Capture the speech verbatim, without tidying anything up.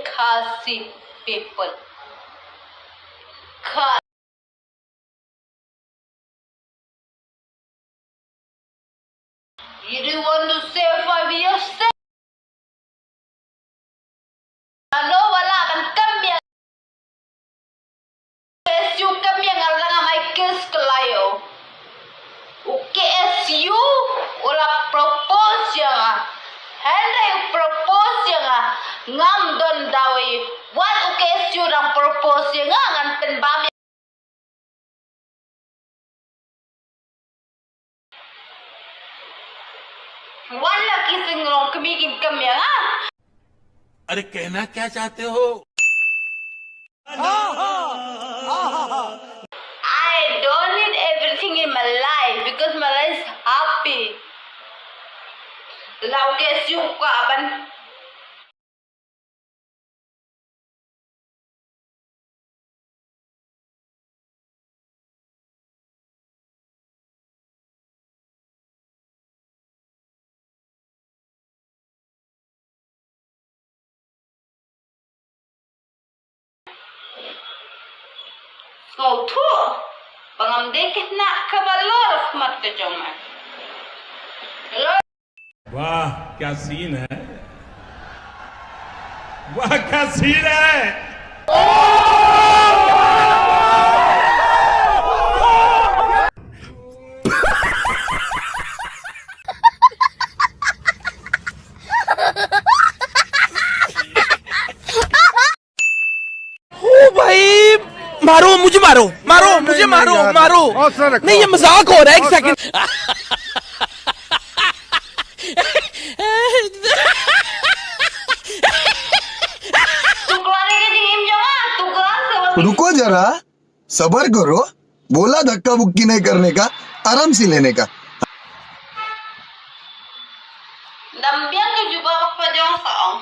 Khasi people. Kha- You don't want to save five years? Ano wala ban kam ya. K S U kam ya ngal dang amai kes kelayo. U K S U u la propose ya nga. Hynrei u propose ya nga ngam don dawi. Wat u K S U dang propose ya nga ngan pynbam ya. Wan la ki singrong kmie kin kam ya nga. अरे कहना क्या चाहते हो? I don't need everything in my life because my life is happy. Lau ke siu ka ban. Sngewthuh ba ngam dei ka khynnah kaba lor ha khmat ka jong me. Lor. वाह क्या सीन है, वाह क्या सीन है। ओ भाई, मारो मुझे, मारो, मारो मुझे, मारो, मारो। नहीं, ये मजाक हो रहा है, एक सेकंड। रुको जरा, सबर करो। बोला धक्का बुक्की नहीं करने का, आराम से लेने का। Dam biang ka jubab ka jong sa ong.